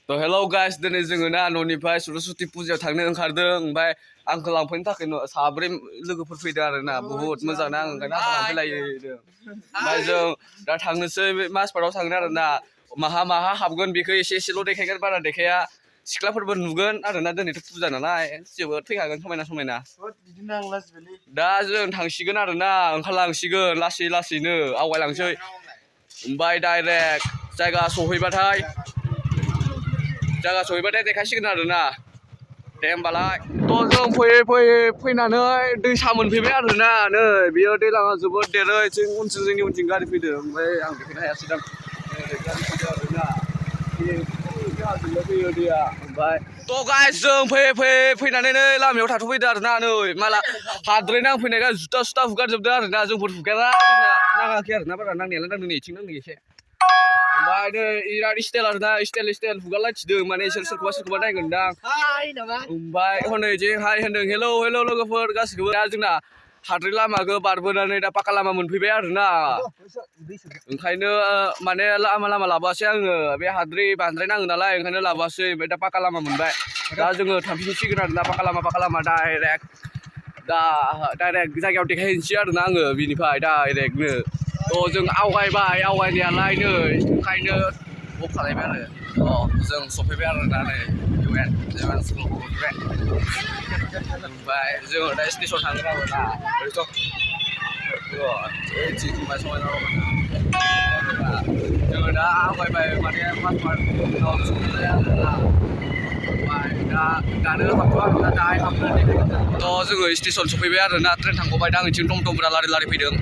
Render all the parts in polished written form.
थ' hello guys दिनै जोङो ना न'निफ्राय सरस्वती फुजायाव थांनो ओंखारदों ओमफ्राय आंखौ लांफैनो थाखाय साब्रै लोगोफोर फैदों आरोना बुहुत मोजां ना आं ओंखायनो आंखौ लांफैलायो ओमफ्राय जों दा थांनोसै माजबाटआव थांनो आरोना माहा हाबगोन बेखौ एसेल' देखायगोन बारा देखाया सिख्लाफोरबो नुगोन आरोना दिनैथ' फुजा नालाय जोबोद फैखागोन समायना दा जों थांसिगोन आरोना ओंखारलांसिगोन लासैनो आवगायलांसै ओमफ्राय डाइरेक्ट जायगा सहैबाथाय देखायसिगोन आरोना दे होमबालाय थ' जों फैनानै दैसा मोनफैबाय आरोना नै बेयो दैलाङा जोबोद देरो जोंनि उनथिं गारि फैदों ओमफ्राय आं बेखौनो हायासैदां गारि फैदों आरोना फैयो दैया ओमफ्राय थ' गाइस जों फैनानै नै लामायाव थाथ'फैदों आरोना नै माला हाद्राय नांफैनायखाय जुथा हुगारजोबदों आरोना जोंफोर हुगारा नाङाखै आरोना बारा नांनायालाय नांदों नै इथिं नांदों एसे ओमफ्राय नै बिराद स्टाइल आरोना स्टाइल हुगारलायथिदों माने इसोर सोरखौबा नायगोनदां ओमफ्राय हनै जे हाय होनदों हेलौ लोगोफोर गासिखौबो दा जोंना हाद्रि लामाखौ बारबोनानै दा पाका लामा मोनफैबाय आरोना ओंखायनो माने लामा लाबोआसै आङो बे हाद्रि बांद्राय नाङो नालाय ओंखायनो लाबोआसै ओमफ्राय दा पाका लामा मोनबाय दा जोङो थांफिनसिगोन आरोना पाका लामा डाइरेक्ट जायगायाव देखायहैनोसै आरोना आङो बिनिफ्राय डाइरेक्टनो थ' जों आवगायनायालाय नै ओंखायनो अफ खालायबाय आरो जों सफैबाय आरोना नै स्कुल सफैबाय ओमफ्राय जोङो दा स्टेसन थांगोन आरोना जोङो दा आवगायबाय माने माजबाटआव सफैबाय आरोना ओमफ्राय दानो हाबथ'आ आरोना दाहाय हाबनानै देखायगोन थ' जोङो स्टेसन सफैबाय आरोना ट्रेन थांगबाय दा आंनिथिं टमटमफोरा लारि फैदों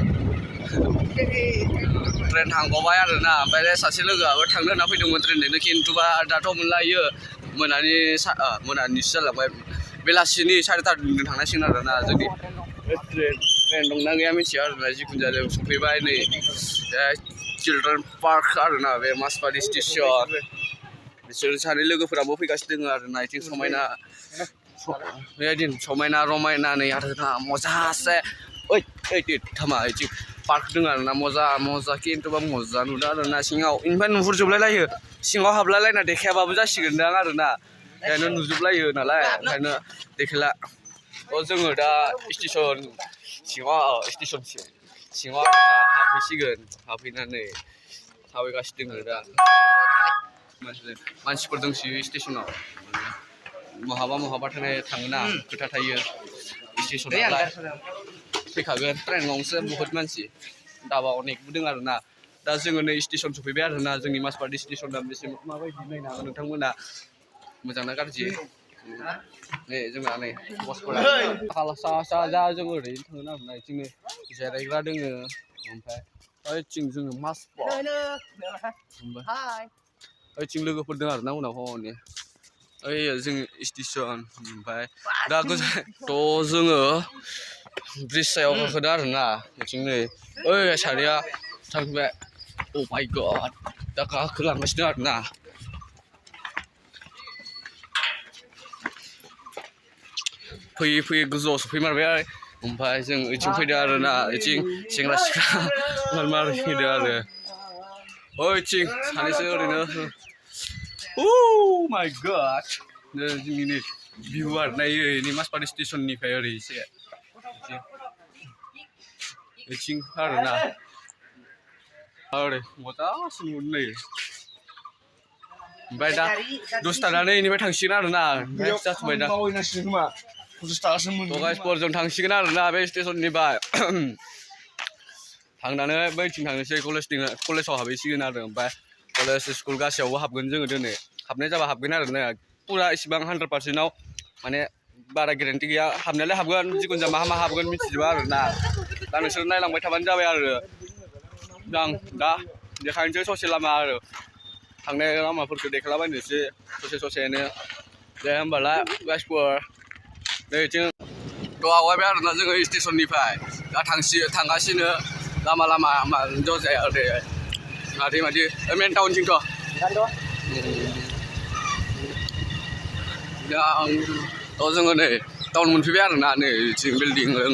ट्रेन थांगबाय आरोना ओमफ्राय सासे लोगोआबो थांनो होनना फैदोंमोन ट्रेनजोंनो खिन्थुबा दाथ' मोनलायो मोनानिसो जालांबाय बेलासिनि 3:30 थांनांसिगोन आरोना जोंनि ट्रेन दंना गैया मिथिया आरोना जिखुनु जाया सफैबाय नै चिलड्रेन पार्क आरोना बे माजबाट स्टेसन बिसोर सानै लोगोफोराबो फैगासिनो दङ आरोना इथिं समायना रमायना नै आरोना मजासे थामा इथिं पार्क दङ आरोना मजा खिन्थुबा मजा नुदों आरोना सिङाव इनिफ्राय नुहुरजोबलायलायो सिङाव हाबलायलायना देखायाबाबो जासिगोनदां आरोना ओंखायनो नुजोबलायो नालाय ओंखायनो देखायला जोङो दा स्टेसन सिङाव आरोना हाबहैसिगोन हाबहैनानै थाबायगासिनो दङ दा मानसिफोर दंसोयो स्टेसनाव महाबा थाङोना खोथा थायो स्टेसनावलाय फैखागोन ट्रेन गंसे बहुत मानसि दाबा अनेकबो दं आरोना दा जोङो नै स्टेसन सफैबाय आरोना जोंनि माजबाट स्टेसना बेसे माबायदि नायनो हागोन नोंथांमोना मोजांना गाज्रि नै जोंना नै बसफोरा जों ओरैनो थाङोन आरोना बिदिनो जिरायग्रा दोङो ओमफ्राय ओइथिं जोङो माजबाट ओइथिं लोगोफोर दं आरोना उनाव हनै ओइ जों स्टेसन ओमफ्राय दा थ' जोङो ब्रिज सायाव गाखोदों आरोना बिथिं नै ओइ सानैया थांबाय अ माय गड दा गाखोलांगासिनो आरोना फैयै गोजौआव सफैमारबाय ओमफ्राय जों ओइथिं फैदों आरोना ओइथिं सेंग्रा सिख्ला मारै फैदों आरो ओइथिं सानैसो ओरैनो माय गड जोंनि नै भिउ आरोना ओरै माजबाट स्टेसननिफ्राय ओरै एसे बिथिं आरोना ओरै मजासो नुहुरदों नै ओमफ्राय दा दसे थानानै बेनिफ्राय थांसिगोन आरोना जाथ'बाय दा गाइसफोरजों थांसिगोन आरोना बे स्टेसननिफ्राय थांनानै बैथिं थांनोसै कलेजाव हाबहैसिगोन आरो ओमफ्राय कलेज स्कुल गासैयावबो हाबगोन जोङो दिनै हाबनाय जाबा हाबगोन आरोना फुरा इसिबां 100% माने बारा गेरेन्टि गैया हाबनायालाय हाबगोन जिखुनु जाया मा हाबगोन मिथिजोबा आरोना दा नोंसोर नायलांबाय थाबानो जाबाय आरो आं दा देखायनोसै ससे लामा आरो थांनाय लामाफोरखौ देखायलाबायनोसै ससेनो दे होमबालाय गाइसफोर नै बिथिं आवगायबाय आरोना जोङो स्टेसननिफ्राय दा थांगासिनो लामा ज' जाया ओरै मादि मेन टाउनथिंथ' दा जोङो नै टाउन मोनफैबाय आरोना नै बिथिं बिल्डिं दङ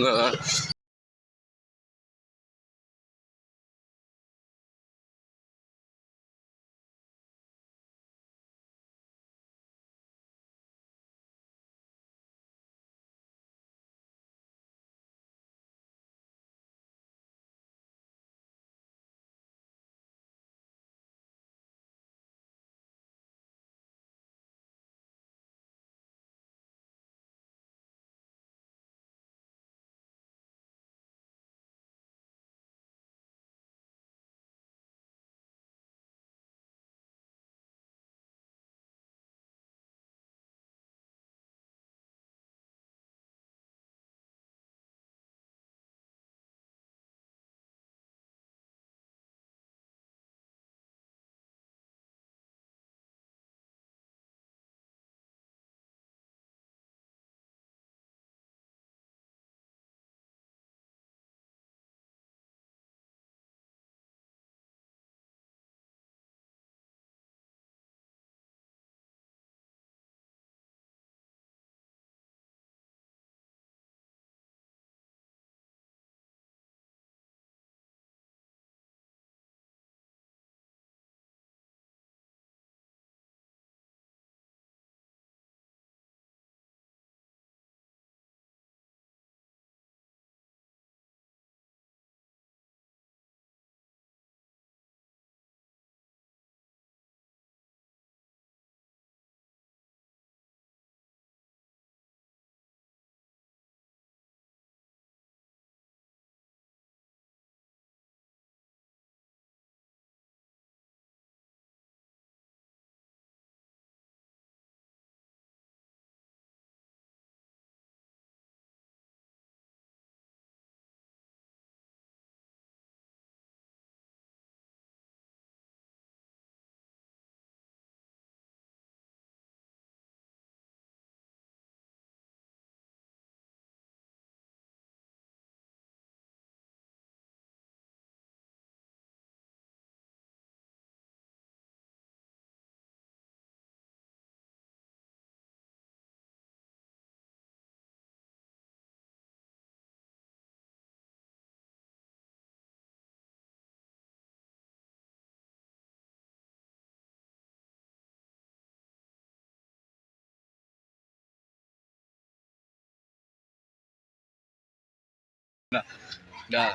दा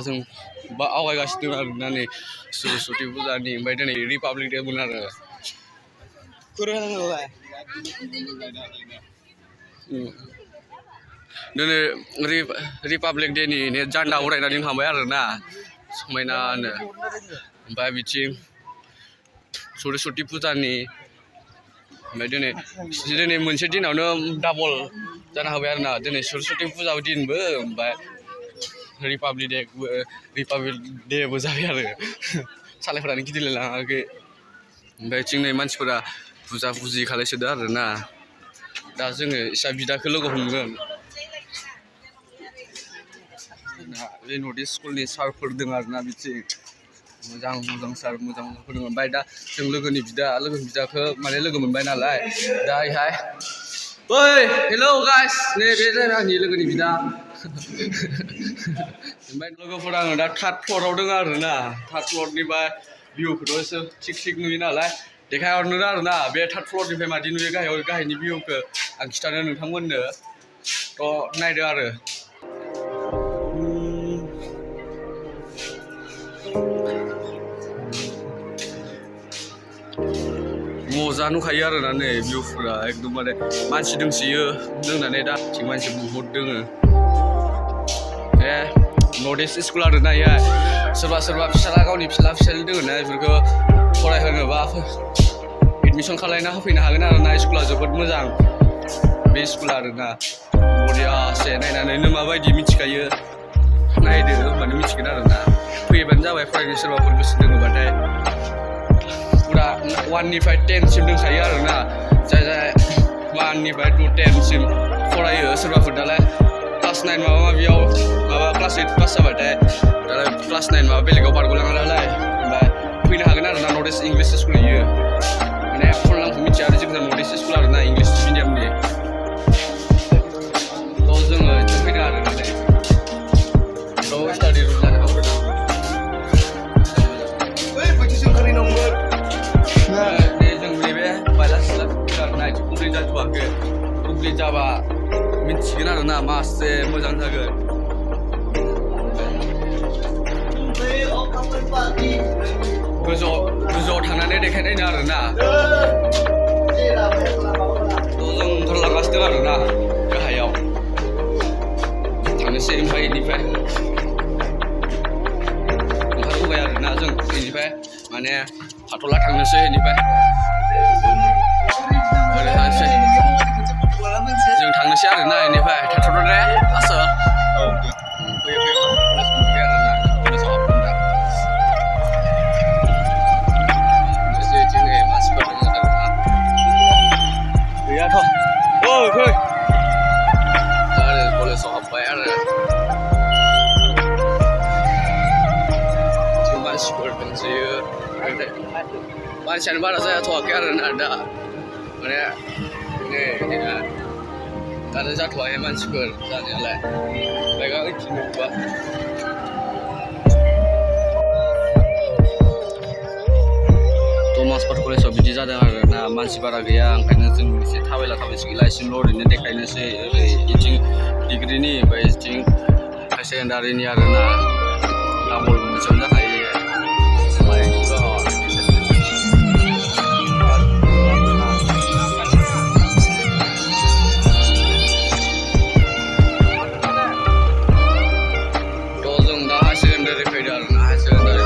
जों आवगायगासिनो दं आरोना नै सरस्वती फुजानि ओमफ्राय दिनै रिपाब्लिक डे मोन आरो दिनै रिपाब्लिक डेनि जान्दा उरायनानै थांबाय आरोना समायनानो ओमफ्राय बिथिं सरस्वती फुजानि ओमफ्राय दिनै मोनसे दिनावनो डाबल जानो हाबाय आरोना दिनै सरस्वती फुजा दिनबो ओमफ्राय रिपाब्लिक डेबो जाबाय आरो सालायफोरानो गिदिंलाय लाङाखै ओमफ्राय जोंनि मानसिफोरा फुजा फुजि खालायसोदो आरोना दा जोङो इसा बिदाखौ लोगो हमगोन बे नर्थ इस्ट स्कुलनि सारफोर दं आरोना बिथिं मोजां सार मोजां फोरोङो ओमफ्राय दा जों लोगोनि बिदाखौ माने लोगो मोनबाय नालाय दा इहाय ओइ हेलौ गाइस नै बे जाबाय आंनि लोगोनि बिदा ओमफ्राय लोगोफोरा आङो दा थार्ड फ्ल'राव दङ आरोना थार्ड फ्ल'रनिफ्राय भिउखौथ' एसे थिग नुयो नालाय देखायहरनो आरोना बे थार्ड फ्ल'रनिफ्राय मादि नुयो गाहायनि भिउखौ आं खिथानो नोंथांमोननो थ' नायदो आरो मजा नुखायो आरोना नै भिउफोरा एकदमबारे मानसि दोंसोयो दोंनानै दा थिं मानसि बुहुद दोङो नर्थ इस्ट स्कुल आरोना इहाय सोरबा फिसाला गावनि फिसाला दोङो ना बेफोरखौ फरायहोनोबा एडमिसन खालायना होफैनो हागोन आरोना स्कुला जोबोद मोजां बे स्कुला आरोना बरियासे नायनानैनो माबायदि मिथिखायो नायदो होनबानो मिथिगोन आरोना फैबानो जाबाय फरायनो सोरबाफोर गोसो दोङोबाथाय पुरा 1 निफ्राय 10 सिम दंखायो आरोना जाय 1 निफ्राय 10 सिम फरायो सोरबाफोर दालाय क्लास 9 माबायाव क्लास 8 पास जाबाथाय दालाय क्लास 9 बेलेगाव बारग'लाङा नालाय ओमफ्राय फैनो हागोन आरोना नर्थ इस्ट इंलिश स्कुल इयो माने फुल नामखौ मिथिया आरो जोंना नर्थ इस्ट स्कुल आरोना इंलिश मिडियामनि जोङो फैनो आरो माने स्टाडि रुम जानो हागोन जों नैबे बायलासिला आरोना कमप्लिट जाथ'वाखै कमप्लिट जाबा मिथिगोन आरोना मासे मोजां जागोन गोजौआव थांनानै देखायनायनो आरोना जों ओंखारलांगासिनो आरोना गाहायाव थांनोसै ओमफ्राय बेनिफ्राय ओंखारबोबाय आरोना जों बेनिफ्राय माने हाथ'ला थांनोसै बेनिफ्राय जों थांनोसै आरोना बेनिफ्राय थाथ'दो आसो गैयाथ' फै कलेजाव हाबबाय आरो मानसिफोर दंसोयो मानसियानो बारा जाथ'वाखै आरोना दा माने बिदिनो दानो जाथ'वाखै मानसिफोर जानायालाय बाइकआ ओइथिंबा माजबाद कलेजाव बिदि जादों आरोना मानसि बारा गैया ओंखायनो जों एसे थाबायसै गैलासिमल' ओरैनो देखायनोसै ओरै बिथिं डिग्रिनि ओमफ्राय बिथिं हायार सेकेन्डारिनि आरोना डाबल मोनसेयावनो जाखायो जों दा हायार सेकेन्डारि फैदो आरोना हायार सेकेन्डारि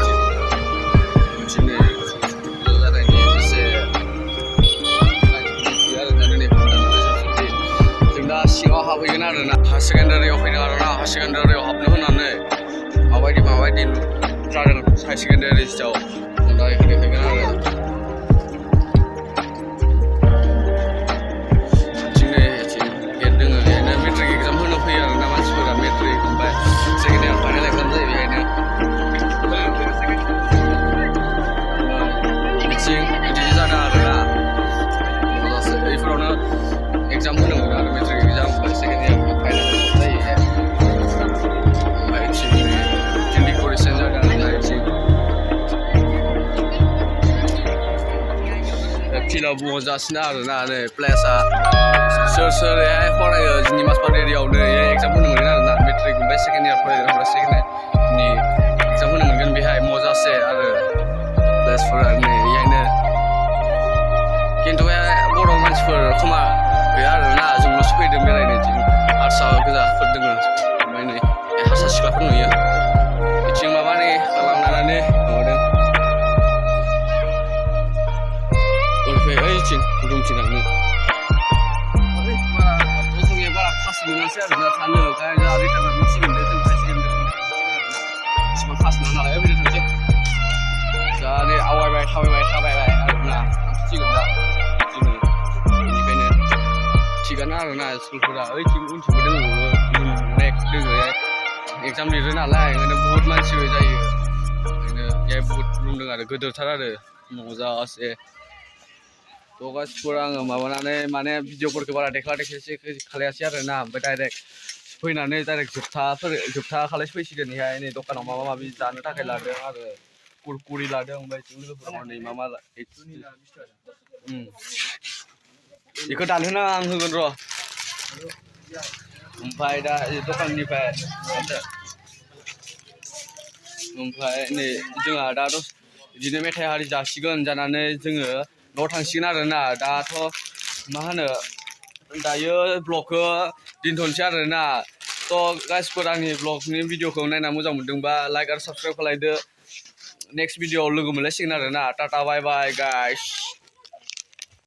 सिङाव हाबहैगोन आरोना हायार सेकेन्डारियाव फैदों आरोना हायार सेकेन्डारियाव हाबनो होनानै माबायदि जादों हायार सेकेन्डारिआव दा बेखौ देखायगोन आरो गेट दङ बेहायनो मेट्रिक एग्जाम होनो फैयो आरोना मानसिफोरा मेट्रिक ओमफ्राय सेकेन्ड इयार फाइनाल एग्जाम जायो बेहायनो बिथिं बिदि जादों आरोना बेफोरावनो एग्जाम होनांगोन आरो matric exam second year final जायो ओमफ्राय डेक'रेसन जादों आरोना Tila mozasina arena नै प्लेसआ सोर फरायो जोंनि मासबारियावनो एग्जाम होनो मोनगोन आरोना मेट्रिक ओमफ्राय सेकेन्ड इयार फरायग्राफोरा सेकेन्ड इयारनि एग्जाम होनो मोनगोन बेहाय मजासे आरो प्लेसफोरा नै इहायनो खिन्थु बर' मानसिफोर खोमा गैया आरोना जोंल'सो फैदों बेरायनो जों हारसा गोजाफोर दोङो ओमफ्राय नै हारसा सिख्लाफोर नुयो बिथिं माबानि लांनानै माबादों ओइथिं रुमथिं थांनो जोंनिया बारा खास मोनासै आरोना थानो जोंहा रिटार्न मोनसिगोन दे जों फैसिगोन इसिबां खास नङा नालाय फैदो थांसै दा नै आवगायबाय थाबायबाय आरोना थांसिगोन दा जोङो बेनिखायनो थिगानो आरोना स्कुलफोरा ओइथिं उनथिंबो दोङो नेक्स्ट दोङो एग्जाम लिरो नालाय ओंखायनो बहुत मानसिबो जायो ओंखायनो बेहाय बहुत रुम दङ आरो गोदोरथार आरो मजासे तो गासिबो आङो माबानानै माने भिडिअफोरखौ बारा खालायासै आरोना ओमफ्राय डाइरेक्ट फैनानै डाइरेक्ट जोबथा खालायसो फैसिगोन बेहाय नै दखानाव माबा माबि जानो थाखाय लादों आरो कुरकुरि लादों ओमफ्राय लोगोफोरा नै मामा बेखौ दानहोना आं होगोन र' ओमफ्राय दा दखाननिफ्राय ओमफ्राय नै जोंहा दा बिदिनो मेथाइ हारि जासिगोन जानानै जोङो न'आव थांसिगोन आरोना दाथ' मा होनो दायो ब्लगखौ दोनथ'नोसै आरोना थ' गाइसफोर आंनि ब्लगनि भिडिअखौ नायना मोजां मोनदोंबा लाइक आरो साबस्क्राइब खालायदो नेक्स्ट भिडिअआव लोगो मोनलायसिगोन आरोना टाटा बाय बाय गाइस